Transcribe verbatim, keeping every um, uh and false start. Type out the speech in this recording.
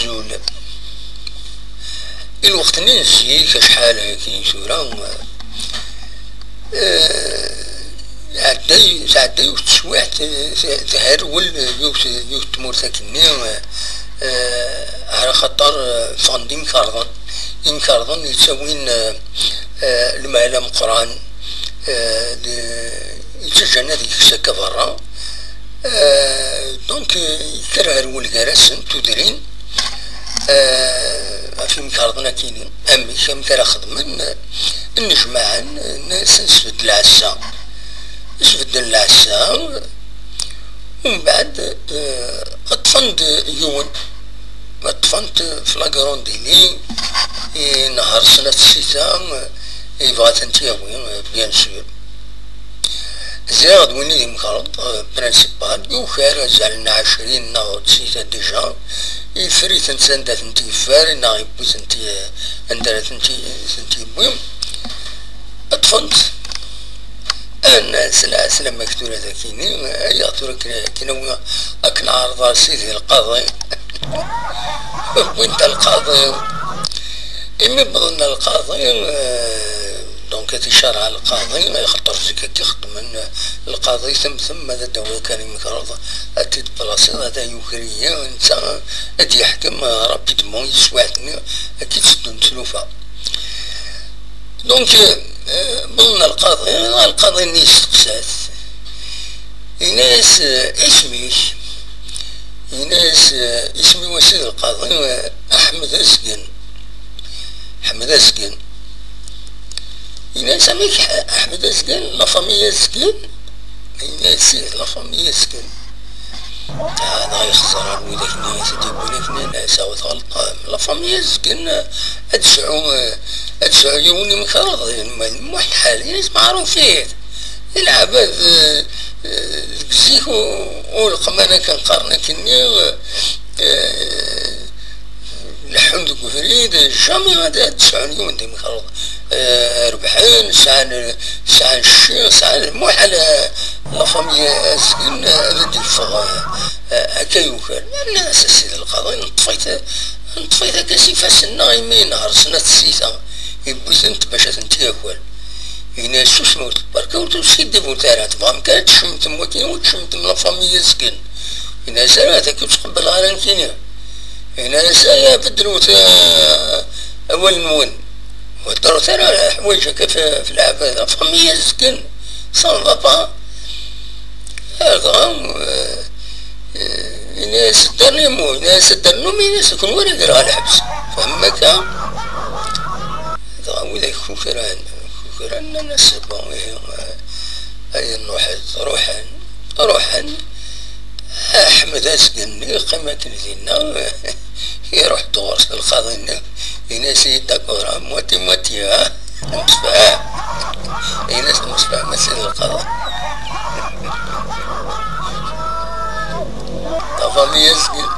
Azul. I lweqt-nni n zik, acḥal akin tura, eh, ɛedday, tɛedda yiwet teswiɛt, eh, therwel yiwet, yiwet tmurt akkenni, eh, eh, ar axaṭer, eh, ffɣen-d imkarḍen, imkarḍen yettawin, eh, eh, lmeɛla meqqran, eh, d-, yettaǧǧan ad yeks akka berra. Eh, donc, eh, yekker herwel gar-asen tudrin, eh, ɣef yimkarḍen akkin-nni, amek, amek ara xedmen, eh, nnejmaɛen, eh, nnan-asen sbedd lɛessa. Sbedden lɛessa, umbeɛd, eh, ṭṭfen-d yiwen. Ṭṭfen-t f la Grande Île, i Nehṛ Snat Sita, eh, yebɣa ad tent-yawi, eh, bien sûr. Ziɣ d win i d imkerḍ, eh, principal, yuker azal n ɛecrin neɣ d sita déjà, yeffer-itent s anda tent-yeffer, neɣ yewwi-tent, eh, anda ara tent-, tent-yewwi. Ṭṭfen-t. Nnan-as: "Lɛeslama-k tura dagi, aya tura akken, akken awi, akken ɛerḍeɣ ar sidi lqaḍi." Wwin-t ɣer lqaḍi. Imi wwḍen ɣer lqaḍi, eh, donc ad icarɛa lqaḍi, axaṭer zik akka i xeddmen, lqaḍi temtem, ad d-tawiḍ kan imekreḍ, ad t-id-tplasiḍ, ad yuker-iyi, netta ad yeḥkem, eh, rapidement, i teswiɛt-nni, akka i tteddun tlufa. Donc, euh, wwḍen ɣer lqaḍi, lqaḍi-nni yesteqsa-t. Yenna-yas, euh, "Isem-ik?" Yenna-yas, euh, "Isem-iw a sidi lqaḍi, euh, Ḥmed Azgen." Ḥmed Azgen. Yenna-yas, "Amek Ḥ-, Ḥmed Azgen, la famille Azgen?" Yenna-yas, "Ih, la famille Azgen." Ah, dɣa yexẓer ar widak-nni i t-id-yewwin akken, yenna-yas, "Aw, tɣelṭem. La famille Azgen ad tesɛu, ad tesɛu yiwen imkerḍ, ma, muḥal, yenna-yas, meɛrufit. D leɛbad, eh, eh, deg zik u-, uleqman akken qqaren akkenni, eh, leḥḥun deg ubrid, jamais ad, ad sɛun yiwen d imkerḍ. Eh, rebḥen, sɛan, sɛan cci, sɛan, muḥal, eh, la famille Azgen, eh, ad d-yeffeɣ, eh, eh, akka yuker." Nnan-as a sidi lqaḍi, "Neṭṭef-it, neṭṭef-it akka s ifassen-nneɣ imi Nehṛ Snat Sita, yewwi-tent bac ad tent-yaker." Yenna-yas, "Susem, ur tbarka, ur teskiddibet ara, tebɣam kan ad tcemtem waki, ur tcemtem la famille Azgen." Yenna-yas, "Ara, ad ak-ur ttqebbaleɣ ara nekkini." Yenna-yas, "Aya, beddlet, eh, awal-nwen. Ur heddret ara ḥwayeǧ akka f, f leɛbad. La famille Azgen, ça ne va pas." Dɣa, eh, eh, yenna-yas, "Dernier mot." Yenna-yas, "Dernier mot." Yenna-yas, "Kunwi ara greɣ ɣer lḥebs." Fhem akka? Dɣa widak kukran, kukran, nnan-as, "Bon, ihi, eh, ay nruḥ." Ruḥen, ruḥen. Ḥmed Azgen yeqqim akken dinna, iruḥ-d ɣur-s lqaḍi-nni, yenna-yas, "Ihi, d'accord, ha, moitié, moitié, ha? Nemsefham." Yenna-yas, "Nemsefham a sidi lqaḍi." La famille Azgen,